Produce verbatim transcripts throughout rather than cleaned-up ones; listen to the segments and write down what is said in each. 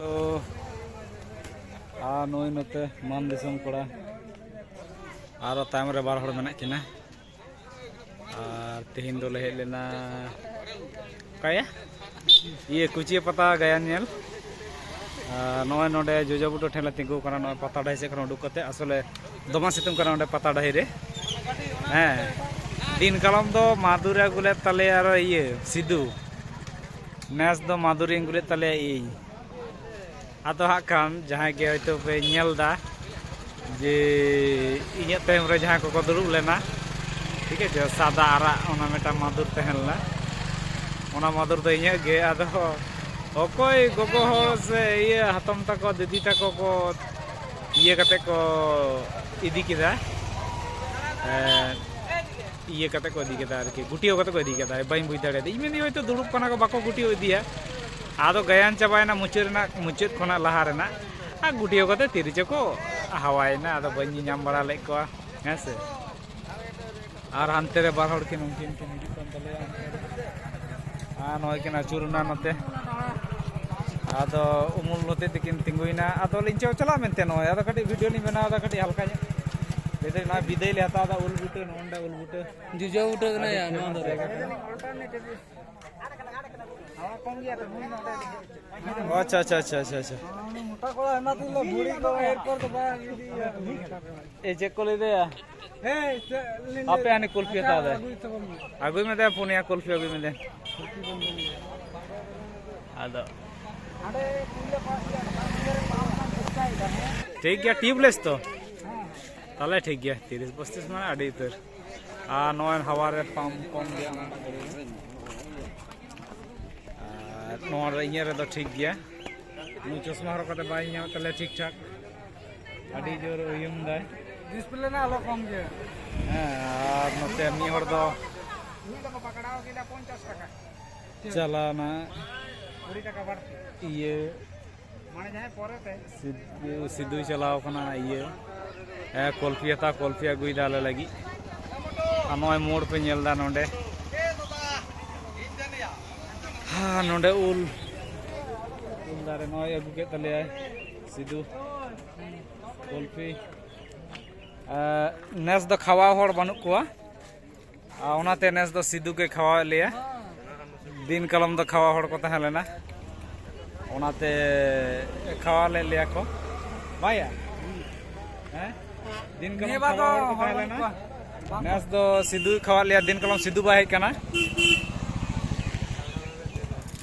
ᱛᱚ, ᱟᱨ ᱱᱩᱭ ᱱᱚᱛᱮ ᱢᱟᱱ ᱫᱤᱥᱚᱢ ᱠᱚᱲᱟ, ᱟᱨᱚ ᱛᱟᱭᱚᱢ ᱨᱮ ᱵᱟᱨ ᱦᱚᱲ ᱢᱮᱱᱟᱜ ᱠᱤᱱᱟ᱾ ᱟᱨ ᱛᱮᱦᱮᱧ ᱫᱚᱞᱮ ᱦᱮᱡ ᱞᱮᱱᱟ ᱚᱠᱟᱭᱟ? ᱤᱭᱟᱹ, ᱠᱩᱪᱤᱭᱟᱹ ᱯᱟᱛᱟ ᱜᱟᱭᱟᱱ ᱧᱮᱞ᱾ ᱟᱨ ᱱᱚᱜᱼᱚᱭ ᱱᱚᱰᱮ ᱡᱚᱡᱚ ᱵᱩᱴᱟᱹ ᱴᱷᱮᱱ ᱞᱮ ᱛᱤᱸᱜᱩ ᱠᱟᱱᱟ, ᱱᱚᱜᱼᱚᱭ ᱯᱟᱛᱟ ᱰᱟᱹᱦᱤ ᱥᱮᱫ ᱠᱷᱚᱱ ᱩᱰᱩᱠ ᱠᱟᱛᱮ᱾ ᱟᱥᱚᱞᱮ ᱫᱚᱢᱮ ᱥᱤᱛᱩᱝ ᱠᱟᱱᱟ ᱚᱸᱰᱮ ᱯᱟᱛᱟ ᱰᱟᱹᱦᱤ ᱨᱮ᱾ ᱦᱮᱸ, ᱫᱤᱱ ᱠᱟᱞᱚᱢ ᱫᱚ ᱢᱟᱫᱩᱨᱮ ᱟᱹᱜᱩ ᱞᱮᱫ ᱛᱟᱞᱮᱭᱟ ᱟᱨᱚ ᱤᱭᱟᱹ ᱥᱤᱫᱩ, ᱱᱮᱥ ᱫᱚ ᱢᱟᱫᱩᱨᱤᱧ ᱟᱹᱜᱩ ᱞᱮᱫ ᱛᱟᱞᱮᱭᱟ ᱤᱧ᱾ ᱟᱫᱚ ᱦᱟᱸᱜ ᱠᱷᱟᱱ ᱡᱟᱦᱟᱸᱭ ᱜᱮ ᱦᱚᱭᱛᱳ ᱯᱮ ᱧᱮᱞ ᱮᱫᱟ ᱡᱮ ᱤᱧᱟᱹᱜ ᱛᱟᱭᱚᱢ ᱨᱮ ᱡᱟᱦᱟᱸᱭ ᱠᱚᱠᱚ ᱫᱩᱲᱩᱵ ᱞᱮᱱᱟ, ᱴᱷᱤᱠ ᱟᱪᱷᱮ, ᱥᱟᱫᱟ ᱟᱨᱟᱜ ᱚᱱᱟ ᱢᱤᱫᱴᱟᱝ ᱢᱟᱫᱩᱨ ᱛᱟᱦᱮᱸ ᱞᱮᱱᱟ, ᱚᱱᱟ ᱢᱟᱫᱩᱨ ᱫᱚ ᱤᱧᱟᱹᱜ ᱜᱮ᱾ ᱟᱫᱚ ᱚᱠᱚᱭ ᱜᱚᱜᱚ ᱦᱚᱲ ᱥᱮ ᱤᱭᱟᱹ ᱦᱟᱛᱚᱢ ᱛᱟᱠᱚ, ᱫᱤᱫᱤ ᱛᱟᱠᱚ ᱠᱚ ᱤᱭᱟᱹ ᱠᱟᱛᱮ ᱠᱚ ᱤᱫᱤ ᱠᱮᱫᱟ, ᱮᱸ, ᱤᱭᱟᱹ ᱠᱟᱛᱮ ᱠᱚ ᱤᱫᱤ ᱠᱮᱫᱟ ᱟᱨᱠᱤ, ᱜᱩᱴᱤᱭᱟᱹᱣ ᱠᱟᱛᱮ ᱠᱚ ᱤᱫᱤ ᱠᱮᱫᱟ᱾ ᱵᱟᱹᱧ ᱵᱩᱡᱽ ᱫᱟᱲᱮᱭᱟᱫᱟ, ᱤᱧ ᱢᱮᱱᱫᱟᱹᱧ ᱦᱚᱭᱛᱳ ᱫᱩᱲᱩᱵ ᱠᱟᱱᱟ ᱠᱚ, ᱵᱟᱠᱚ ᱜᱩᱴᱤᱭᱟᱹᱣ ᱤᱫᱤᱭᱟ᱾ ᱟᱫᱚ ᱜᱟᱭᱟᱱ ᱪᱟᱵᱟᱭᱮᱱᱟ, ᱢᱩᱪᱟᱹᱫ ᱨᱮᱱᱟᱜ, ᱢᱩᱪᱟᱹᱫ ᱠᱷᱚᱱᱟᱜ ᱞᱟᱦᱟ ᱨᱮᱱᱟᱜ, ᱟᱨ ᱜᱩᱴᱤᱭᱟᱹᱣ ᱠᱟᱛᱮ ᱛᱤᱨᱤ ᱪᱚᱠᱚ ᱦᱟᱣᱟᱭᱮᱱᱟ, ᱟᱫᱚ ᱵᱟᱹᱧ ᱧᱟᱢ ᱵᱟᱲᱟ ᱞᱮᱫ ᱠᱚᱣᱟ, ᱦᱮᱸ ᱥᱮ᱾ ᱟᱨ ᱦᱟᱱᱛᱮ ᱨᱮ ᱵᱟᱨ ᱦᱚᱲ ᱠᱤᱱ, ᱩᱱᱠᱤᱱ ᱠᱤᱱ ᱦᱤᱡᱩᱜ ᱠᱟᱱ ᱛᱟᱞᱮᱭᱟ᱾ ᱟᱨ ᱱᱚᱜᱼᱚᱭ ᱠᱤᱱ ᱟᱹᱪᱩᱨ ᱮᱱᱟ ᱱᱚᱛᱮ᱾ ᱟᱫᱚ ᱩᱢᱩᱞ ᱱᱚᱛᱮ ᱛᱮᱠᱤᱱ ᱛᱤᱸᱜᱩᱭᱮᱱᱟ᱾ ᱟᱫᱚ ᱞᱤᱧ ᱪᱚ ᱪᱟᱞᱟᱜ ᱢᱮᱱᱛᱮ ᱱᱚᱜᱼᱚᱭ, ᱟᱫᱚ ᱠᱟᱹᱴᱤᱡ ᱵᱷᱤᱰᱤᱭᱳ ᱞᱤᱧ ᱵᱮᱱᱟᱣ ᱮᱫᱟ, ᱠᱟᱹᱴᱤᱡ ᱦᱟᱞᱠᱟ ᱧᱚᱜ᱾ ᱵᱤᱫᱟᱹᱭ, ᱱᱚᱣᱟ ᱵᱤᱫᱟᱹᱭ ᱞᱮ ᱦᱟᱛᱟᱣ ᱮᱫᱟ, ᱩᱞ ᱵᱩᱴᱟᱹ, ᱱᱚᱜᱼᱚ ᱱᱚᱰᱮ ᱩᱞ ᱵᱩᱴᱟᱹ᱾ ᱡᱚᱡᱚ ᱵᱩᱴᱟᱹ ᱠᱟᱱᱟ ᱭᱟ, ᱱᱚᱣᱟ ᱫᱚ᱾ ᱟᱪᱪᱷᱟ, ᱟᱪᱪᱷᱟ, ᱟᱪᱪᱷᱟ, ᱟᱪᱪᱷᱟ, ᱟᱪᱪᱷᱟ᱾ ᱢᱚᱴᱟ ᱠᱚᱲᱟ ᱮᱢᱟ ᱫᱤᱧ ᱞᱮ, ᱵᱷᱩᱲᱤ ᱠᱚ ᱮᱨᱯᱚᱨ ᱫᱚ ᱵᱟᱝ ᱤᱫᱤᱭᱟ᱾ ᱮ, ᱪᱮᱫ ᱠᱚ ᱞᱟᱹᱭ ᱫᱟᱭᱟ? ᱦᱮᱸ, ᱪᱮᱫ ᱞᱤᱧ ᱟᱯᱮ ᱞᱟᱹᱭᱟ? ᱦᱟᱱᱮ ᱠᱩᱞᱯᱷᱤ ᱟᱪᱪᱷᱟ, ᱦᱟᱛᱟᱣ ᱫᱟᱭ᱾ ᱟᱹᱜᱩᱭ ᱛᱟᱵᱚᱱ ᱢᱮ᱾ ᱟᱹᱜᱩᱭ ᱢᱮ ᱫᱟᱭᱟ, ᱯᱩᱱᱭᱟ ᱠᱩᱞᱯᱷᱤ ᱟᱹᱜᱩᱭ ᱢᱮ ᱫᱟᱭᱟ᱾ ᱟᱫᱚ ᱦᱟᱸᱰᱮ ᱯᱩᱭᱞᱟᱹ ᱯᱟᱥ ᱨᱮ ᱯᱟᱢᱯ ᱠᱟᱱ ᱪᱮᱥᱴᱟᱭᱮᱫᱟ, ᱦᱮᱸ? ᱴᱷᱤᱠ ᱜᱮᱭᱟ, ᱴᱤᱭᱩᱵᱽᱞᱮᱥ ᱛᱚ? ᱦᱮᱸ᱾ ᱛᱟᱦᱞᱮ ᱴᱷᱤᱠ ᱜᱮᱭᱟ, ᱛᱤᱨᱤᱥ ᱯᱚᱸᱪᱤᱥ ᱢᱟᱱᱮ ᱟᱹᱰᱤ ᱩᱛᱟᱹᱨ᱾ ᱟᱨ ᱱᱚᱜᱼᱚᱭ ᱦᱟᱣᱟ ᱨᱮ ᱯᱟᱢᱯ ᱠᱚᱢ ᱜᱮᱭᱟ, ᱚᱱᱟ ᱟᱨ ᱱᱚᱣᱟ ᱨᱮ, ᱤᱧᱟᱹᱜ ᱨᱮᱫᱚ ᱴᱷᱤᱠ ᱜᱮᱭᱟ᱾ ᱱᱩᱭ ᱪᱚᱥᱢᱟ ᱦᱚᱨᱚᱜ ᱠᱟᱛᱮ ᱵᱟᱭ ᱧᱟᱢᱮᱫ ᱛᱟᱞᱮᱭᱟ ᱴᱷᱤᱠ ᱴᱷᱟᱠ, ᱟᱹᱰᱤ ᱡᱳᱨ ᱩᱭᱩᱢ ᱫᱟᱭ᱾ ᱰᱤᱥᱯᱞᱮ ᱨᱮᱱᱟᱜ ᱟᱞᱚ ᱠᱚᱢ ᱜᱮ᱾ ᱦᱮᱸ, ᱟᱨ ᱱᱚᱛᱮ ᱢᱤᱫ ᱦᱚᱲ ᱫᱚ ᱢᱤᱫ ᱫᱚᱠᱚ ᱯᱟᱠᱲᱟᱣ ᱠᱮᱫᱟ ᱯᱚᱧᱪᱟᱥ ᱴᱟᱠᱟ᱾ ᱪᱟᱞᱟᱣᱱᱟ ᱠᱩᱲᱤ ᱴᱟᱠᱟ ᱵᱟᱹᱲᱛᱤ᱾ ᱤᱭᱟᱹ ᱢᱟᱱᱮ ᱡᱟᱦᱟᱸᱭ ᱯᱚᱨᱮ ᱛᱮ ᱥᱤᱫᱩ, ᱥᱤᱫᱩᱭ ᱪᱟᱞᱟᱣ ᱠᱟᱱᱟ ᱤᱭᱟᱹ, ᱦᱮᱸ, ᱠᱚᱞᱯᱷᱤ ᱦᱟᱛᱟᱣ, ᱠᱚᱞᱯᱷᱤ ᱟᱹᱜᱩᱭᱮᱫᱟ ᱟᱞᱮ ᱞᱟᱹᱜᱤᱫ᱾ ᱟᱨ ᱱᱚᱜᱼᱚᱭ ᱢᱳᱲ ᱯᱮ ᱧᱮᱞ ᱮᱫᱟ ᱱᱚᱰᱮ᱾ ᱦᱮᱸ, ᱱᱚᱰᱮ ᱩᱞ, ᱩᱞ ᱫᱟᱨᱮ ᱱᱚᱜᱼᱚᱭ ᱟᱹᱜᱩ ᱠᱮᱫ ᱛᱟᱞᱮᱭᱟᱭ ᱥᱤᱫᱩ ᱠᱩᱞᱯᱷᱤ᱾ ᱟᱨ ᱱᱮᱥ ᱫᱚ ᱠᱷᱟᱣᱟ ᱦᱚᱲ ᱵᱟᱹᱱᱩᱜ ᱠᱚᱣᱟ, ᱟᱨ ᱚᱱᱟᱛᱮ ᱱᱮᱥ ᱫᱚ ᱥᱤᱫᱩ ᱜᱮ ᱠᱷᱟᱣᱟᱣᱮᱫ ᱞᱮᱭᱟ᱾ ᱫᱤᱱ ᱠᱟᱞᱚᱢ ᱫᱚ ᱠᱷᱟᱣᱟ ᱦᱚᱲ ᱠᱚ ᱛᱟᱦᱮᱸ ᱞᱮᱱᱟ, ᱚᱱᱟᱛᱮ ᱠᱷᱟᱣᱟ ᱞᱮᱫ ᱞᱮᱭᱟ ᱠᱚ᱾ ᱵᱟᱭᱟ? ᱦᱮᱸ? ᱫᱤᱱ ᱠᱟᱞᱚᱢ ᱱᱤᱭᱟᱹ ᱵᱟᱨ ᱠᱷᱟᱣᱟ ᱫᱚ ᱦᱚᱲ ᱠᱚ ᱦᱚᱲ ᱛᱟᱦᱮᱸ ᱵᱟᱹᱱᱩᱜ ᱞᱮᱱᱟ᱾ ᱠᱚᱣᱟ᱾ ᱱᱮᱥ ᱫᱚ ᱥᱤᱫᱩᱭ ᱠᱷᱟᱣᱟᱣᱮᱫ ᱞᱮᱭᱟ, ᱫᱤᱱ ᱠᱟᱞᱚᱢ ᱥᱤᱫᱩ ᱵᱟᱭ ᱦᱮᱡ ᱠᱟᱱᱟ᱾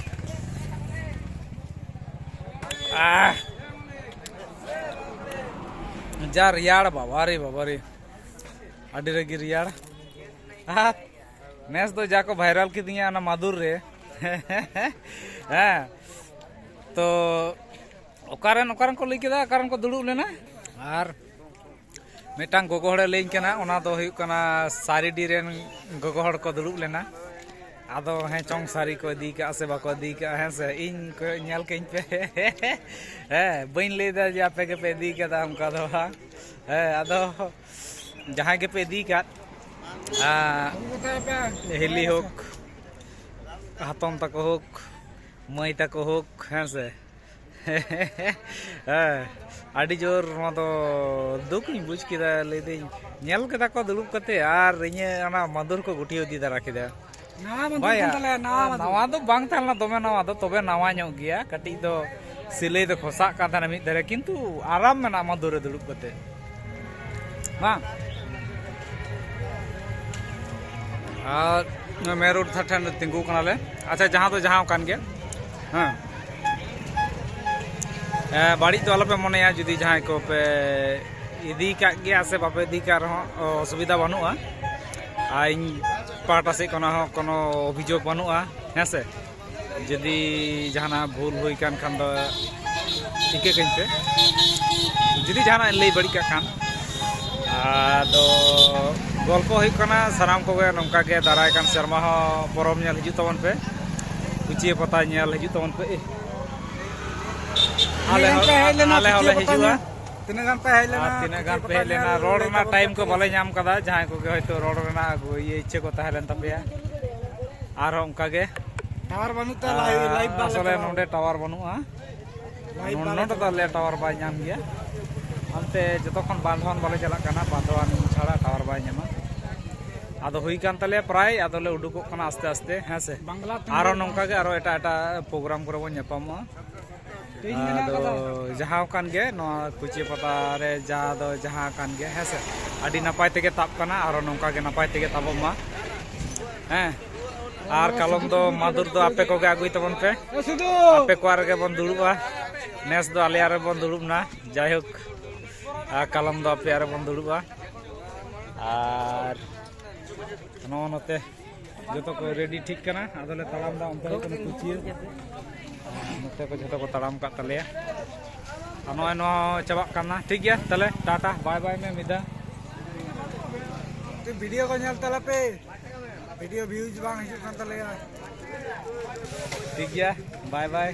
ᱟᱦ! ᱡᱟ ᱨᱮᱭᱟᱲ, ᱵᱟᱵᱟ ᱨᱮ, ᱵᱟᱵᱟ ᱨᱮ᱾ ᱟᱹᱰᱤ ᱨᱟᱹᱜᱤ ᱨᱮᱭᱟᱲ᱾ ᱟᱦ! ᱱᱮᱥ ᱫᱚ ᱡᱟ ᱠᱚ ᱵᱷᱟᱭᱨᱟᱞ ᱠᱤᱫᱤᱧᱟ ᱚᱱᱟ ᱢᱟᱫᱩᱨ ᱨᱮ᱾ ᱦᱮᱸ᱾ ᱛᱚ, ᱚᱠᱟᱨᱮᱱ, ᱚᱠᱟᱨᱮᱱ ᱠᱚ ᱞᱟᱹᱭ ᱠᱮᱫᱟ, ᱚᱠᱟᱨᱮᱱ ᱠᱚ ᱫᱩᱲᱩᱵ ᱞᱮᱱᱟ? ᱟᱨ ᱢᱤᱫᱴᱟᱝ ᱜᱚᱜᱚ ᱦᱚᱲᱮ ᱞᱟᱹᱭᱟᱹᱧ ᱠᱟᱱᱟ, ᱚᱱᱟ ᱫᱚ ᱦᱩᱭᱩᱜ ᱠᱟᱱᱟ ᱥᱟᱹᱨᱤᱰᱤ ᱨᱮᱱ ᱜᱚᱜᱚ ᱦᱚᱲ ᱠᱚ ᱫᱩᱲᱩᱵ ᱞᱮᱱᱟ᱾ ᱟᱫᱚ ᱦᱮᱸ ᱪᱚᱝ ᱥᱟᱹᱨᱤ ᱠᱚ ᱤᱫᱤ ᱠᱟᱜᱼᱟ ᱥᱮ ᱵᱟᱠᱚ ᱤᱫᱤ ᱠᱟᱜᱼᱟ, ᱦᱮᱸ ᱥᱮ? ᱤᱧ ᱠᱚ ᱧᱮᱞ ᱠᱟᱹᱧ ᱯᱮ᱾ ᱦᱮᱸ, ᱵᱟᱹᱧ ᱞᱟᱹᱭᱫᱟ ᱡᱮ ᱟᱯᱮ ᱜᱮᱯᱮ ᱤᱫᱤ ᱠᱟᱫᱟ, ᱚᱱᱠᱟ ᱫᱚ ᱵᱟᱝ᱾ ᱦᱮᱸ, ᱟᱫᱚ ᱡᱟᱦᱟᱸᱭ ᱜᱮᱯᱮ ᱤᱫᱤ ᱠᱟᱫ, ᱟᱸ, ᱦᱤᱞᱤ ᱦᱳᱠ, ᱦᱟᱛᱚᱢ ᱛᱟᱠᱚ ᱦᱳᱠ, ᱢᱟᱹᱭ ᱛᱟᱠᱚ ᱦᱳᱠ, ᱦᱮᱸ ᱥᱮ? ᱦᱮᱸ, ᱟᱹᱰᱤ ᱡᱳᱨ ᱱᱚᱣᱟ ᱫᱚ ᱫᱩᱠ ᱤᱧ ᱵᱩᱡᱽ ᱠᱮᱫᱟ᱾ ᱞᱟᱹᱭᱫᱟᱹᱧ, ᱧᱮᱞ ᱠᱮᱫᱟ ᱠᱚ ᱫᱩᱲᱩᱵ ᱠᱟᱛᱮ, ᱟᱨ ᱤᱧᱟᱹᱜ ᱚᱱᱟ ᱢᱟᱫᱩᱨ ᱠᱚ ᱜᱩᱴᱭᱟᱹᱣ ᱤᱫᱤ ᱛᱟᱨᱟ ᱠᱮᱫᱟ᱾ ᱱᱟᱣᱟ ᱢᱟᱫᱩᱨ ᱵᱟᱭᱟ, ᱠᱟᱱ ᱛᱟᱞᱮᱭᱟ, ᱱᱟᱣᱟ ᱢᱟᱫᱩᱨ᱾ ᱱᱟᱣᱟ ᱫᱚ ᱵᱟᱝ ᱛᱟᱦᱮᱸ ᱞᱮᱱᱟ ᱫᱚᱢᱮ ᱱᱟᱣᱟ ᱫᱚ, ᱛᱚᱵᱮ ᱱᱟᱣᱟ ᱧᱚᱜ ᱜᱮᱭᱟ, ᱠᱟᱹᱴᱤᱡ ᱫᱚ ᱥᱤᱞᱟᱹᱭ ᱫᱚ ᱠᱷᱚᱥᱟᱜ ᱠᱟᱱ ᱛᱟᱦᱮᱱᱟ ᱢᱤᱫ ᱫᱷᱟᱨᱮ, ᱠᱤᱱᱛᱩ ᱟᱨᱟᱢ ᱢᱮᱱᱟᱜᱼᱟ ᱢᱟᱫᱩᱨ ᱨᱮ ᱫᱩᱲᱩᱵ ᱠᱟᱛᱮ᱾ ᱵᱟᱝ? ᱟᱨ ᱢᱮᱱ ᱨᱳᱰ ᱴᱷᱮᱱ ᱛᱤᱸᱜᱩ ᱠᱟᱱᱟᱞᱮ᱾ ᱟᱪᱪᱷᱟ, ᱡᱟᱦᱟᱸ ᱫᱚ ᱡᱟᱦᱟᱸ ᱠᱟᱱ ᱜᱮ, ᱦᱮᱸ᱾ ᱮ, ᱵᱟᱹᱲᱤᱡ ᱫᱚ ᱟᱞᱚᱯᱮ ᱢᱚᱱᱮᱭᱟ, ᱡᱩᱫᱤ ᱡᱟᱦᱟᱸᱭ ᱠᱚᱯᱮ ᱤᱫᱤ ᱠᱟᱜ ᱜᱮᱭᱟ ᱥᱮ ᱵᱟᱯᱮ ᱤᱫᱤ ᱠᱟᱜ ᱨᱮᱦᱚᱸ, ᱚᱥᱩᱵᱤᱫᱷᱟ ᱵᱟᱹᱱᱩᱜᱼᱟ᱾ ᱟᱨ ᱤᱧ ᱯᱟᱦᱴᱟ ᱥᱮᱫ ᱠᱷᱚᱱᱟᱜ ᱦᱚᱸ ᱠᱳᱱᱳ ᱚᱵᱷᱤᱡᱳᱜᱽ ᱵᱟᱹᱱᱩᱜᱼᱟ, ᱦᱮᱸ ᱥᱮ᱾ ᱡᱩᱫᱤ ᱡᱟᱦᱟᱱᱟᱜ ᱵᱷᱩᱞ ᱦᱩᱭ ᱠᱟᱱ ᱠᱷᱟᱱ ᱫᱚ ᱤᱠᱟᱹ ᱠᱟᱹᱧ ᱯᱮ, ᱡᱩᱫᱤ ᱡᱟᱦᱟᱱᱟᱜ ᱤᱧ ᱞᱟᱹᱭ ᱵᱟᱹᱲᱤᱡ ᱠᱟᱜ ᱠᱷᱟᱱ᱾ ᱟᱫᱚ ᱜᱚᱞᱯᱚ ᱦᱩᱭᱩᱜ ᱠᱟᱱᱟ, ᱥᱟᱱᱟᱢ ᱠᱚᱜᱮ ᱱᱚᱝᱠᱟ ᱜᱮ ᱫᱟᱨᱟᱭ ᱠᱟᱱ ᱥᱮᱨᱢᱟ ᱦᱚᱸ ᱯᱚᱨᱚᱵᱽ ᱧᱮᱞ ᱦᱤᱡᱩᱜ ᱛᱟᱵᱚᱱ ᱯᱮ, ᱠᱩᱪᱤᱭᱟᱹ ᱯᱟᱛᱟ ᱧᱮᱞ ᱦᱤᱡᱩᱜ ᱛᱟᱵᱚᱱ ᱯᱮ᱾ ᱟᱞᱮ ᱛᱤᱱᱟᱹᱜ ᱜᱟᱱ ᱦᱚᱸ, ᱯᱮ ᱦᱮᱡ ᱞᱮᱱᱟ ᱟᱞᱮ ᱦᱚᱸᱞᱮ ᱠᱩᱪᱤᱭᱟᱹ ᱯᱟᱛᱟ ᱦᱤᱡᱩᱜᱼᱟ᱾ ᱧᱮᱞ? ᱛᱤᱱᱟᱹᱜ ᱜᱟᱱ ᱯᱮ ᱦᱮᱡ ᱞᱮᱱᱟ ᱟᱨ ᱛᱤᱱᱟᱹᱜ ᱜᱟᱱ ᱠᱩᱪᱤᱭᱟᱹ ᱯᱮ ᱯᱟᱛᱟ ᱦᱮᱡ ᱞᱮᱱᱟ? ᱧᱮᱞ? ᱨᱚᱲ ᱞᱟᱹᱭ ᱨᱮᱱᱟᱜ ᱛᱟᱵᱚᱱ ᱴᱟᱭᱤᱢ ᱯᱮ, ᱠᱚ ᱵᱟᱞᱮ please᱾ ᱧᱟᱢ ᱠᱟᱫᱟ, ᱡᱟᱦᱟᱸᱭ ᱠᱚᱜᱮ ᱦᱚᱭᱛᱳ ᱨᱚᱲ ᱨᱮᱱᱟᱜ ᱤᱭᱟᱹ ᱤᱪᱪᱷᱟᱹ ᱠᱚ ᱛᱟᱦᱮᱸ ᱞᱮᱱ ᱛᱟᱯᱮᱭᱟ᱾ ᱟᱨᱦᱚᱸ ᱚᱱᱠᱟ ᱜᱮ, ᱴᱟᱣᱟᱨ ᱵᱟᱹᱱᱩᱜ ᱛᱟᱭᱟ, ᱞᱟᱭᱤ-, ᱞᱟᱭᱤᱵᱷ ᱵᱟᱝ ᱟᱥᱚᱞᱮ ᱞᱟᱜᱟᱣ ᱱᱚᱰᱮ ᱠᱟᱱᱟ᱾ ᱴᱟᱣᱟᱨ ᱵᱟᱹᱱᱩᱜᱼᱟ᱾ ᱱᱚ-, ᱱᱚᱰᱮ ᱫᱚ ᱟᱞᱮᱭᱟᱜ ᱴᱟᱣᱟᱨ ᱵᱟᱭ ᱧᱟᱢ ᱜᱮᱭᱟ᱾ ᱦᱟᱱᱛᱮ ᱡᱚᱛᱚᱠᱷᱚᱱ ᱵᱟᱸᱫᱷᱣᱟᱱ ᱵᱟᱞᱮ ᱪᱟᱞᱟᱜ ᱠᱟᱱᱟ, ᱵᱟᱸᱫᱷᱣᱟᱱ ᱪᱷᱟᱲᱟ ᱴᱟᱣᱟᱨ ᱵᱟᱭ ᱧᱟᱢᱟ᱾ ᱟᱫᱚ ᱦᱩᱭ ᱠᱟᱱ ᱛᱟᱞᱮᱭᱟ ᱯᱨᱟᱭ, ᱟᱫᱚᱞᱮ ᱩᱰᱩᱠᱚᱜ ᱠᱟᱱᱟ ᱟᱥᱛᱮ ᱟᱥᱛᱮ, ᱦᱮᱸ ᱥᱮ? ᱵᱟᱝᱞᱟ ᱛᱮ ᱟᱨᱚ ᱢᱮᱱᱟᱜ ᱱᱚᱝᱠᱟ ᱜᱮ ᱟᱨᱚ ᱮᱴᱟᱜ ᱮᱴᱟᱜ ᱯᱨᱳᱜᱨᱟᱢ ᱠᱚᱨᱮ ᱵᱚᱱ ᱧᱟᱯᱟᱢᱚᱜᱼᱟ᱾ ᱛᱮᱦᱮᱧ ᱢᱮᱱᱟᱜ ᱟᱫᱚ ᱠᱟᱫᱟ᱾ ᱡᱟᱦᱟᱸ ᱠᱟᱱ ᱜᱮ, ᱱᱚᱣᱟ ᱠᱩᱪᱤ ᱯᱟᱛᱟ ᱨᱮ ᱡᱟᱦᱟᱸ ᱫᱚ ᱡᱟᱦᱟᱸ ᱠᱟᱱ ᱜᱮ, ᱦᱮᱸ ᱥᱮ? ᱟᱹᱰᱤ ᱱᱟᱯᱟᱭ ᱛᱮᱜᱮ ᱛᱟᱵ ᱠᱟᱱᱟ, ᱟᱨᱚ ᱱᱚᱝᱠᱟ ᱜᱮ ᱱᱟᱯᱟᱭ ᱛᱮᱜᱮ ᱛᱟᱵᱚᱜ ᱢᱟ, ᱦᱮᱸ᱾ ᱟᱨ ᱠᱟᱞᱚᱢ ᱫᱚ ᱢᱟᱫᱩᱨ ᱫᱚ ᱟᱯᱮ ᱠᱚᱜᱮ ᱟᱹᱜᱩᱭ ᱛᱟᱵᱚᱱ ᱯᱮ᱾ ᱮ ᱥᱤᱫᱩ! ᱟᱯᱮ ᱠᱚ ᱨᱮᱜᱮ ᱵᱚᱱ ᱫᱩᱲᱩᱵᱼᱟ, ᱱᱮᱥ ᱫᱚ ᱟᱞᱮᱭᱟᱜ ᱨᱮᱵᱚᱱ ᱫᱩᱲᱩᱵ ᱱᱟ᱾ ᱡᱟᱭᱦᱳᱠ, ᱟᱨ ᱠᱟᱞᱚᱢ ᱫᱚ ᱟᱯᱮᱭᱟᱜ ᱨᱮᱵᱚᱱ ᱫᱩᱲᱩᱵᱼᱟ᱾ ᱟᱨ ᱱᱚᱜᱼᱚ ᱱᱚᱛᱮ ᱡᱚᱛᱚ ᱠᱚ ᱨᱮᱰᱤ ᱴᱷᱤᱠ ᱠᱟᱱᱟ, ᱟᱫᱚᱞᱮ ᱛᱟᱲᱟᱢ ᱫᱟ ᱚᱱᱛᱮ ᱦᱩᱭᱩᱜ ᱠᱟᱱᱟ ᱠᱩᱪᱤᱭᱟᱹ᱾ ᱟᱨ ᱱᱚᱛᱮ ᱠᱚ ᱡᱚᱛᱚ ᱠᱚ ᱛᱟᱲᱟᱢ ᱠᱟᱜ ᱛᱟᱞᱮᱭᱟ᱾ ᱟᱨ ᱱᱚᱜᱼᱚᱭ ᱱᱚᱣᱟ ᱦᱚᱸ ᱪᱟᱵᱟᱜ ᱠᱟᱱᱟ᱾ ᱴᱷᱤᱠ ᱜᱮᱭᱟ, ᱛᱟᱦᱞᱮ ᱴᱟᱴᱟ, ᱵᱟᱭ ᱵᱟᱭ ᱢᱮ ᱢᱤᱫ ᱫᱷᱟᱣ᱾ ᱵᱷᱤᱰᱤᱭᱳ ᱠᱚ ᱧᱮᱞ ᱛᱟᱞᱮ ᱯᱮ, ᱵᱷᱤᱰᱤᱭᱳ ᱵᱷᱤᱭᱩᱡᱽ ᱵᱟᱝ ᱦᱤᱡᱩᱜ ᱠᱟᱱ ᱛᱟᱞᱮᱭᱟ᱾ ᱴᱷᱤᱠ ᱜᱮᱭᱟ, ᱵᱟᱭ ᱵᱟᱭ᱾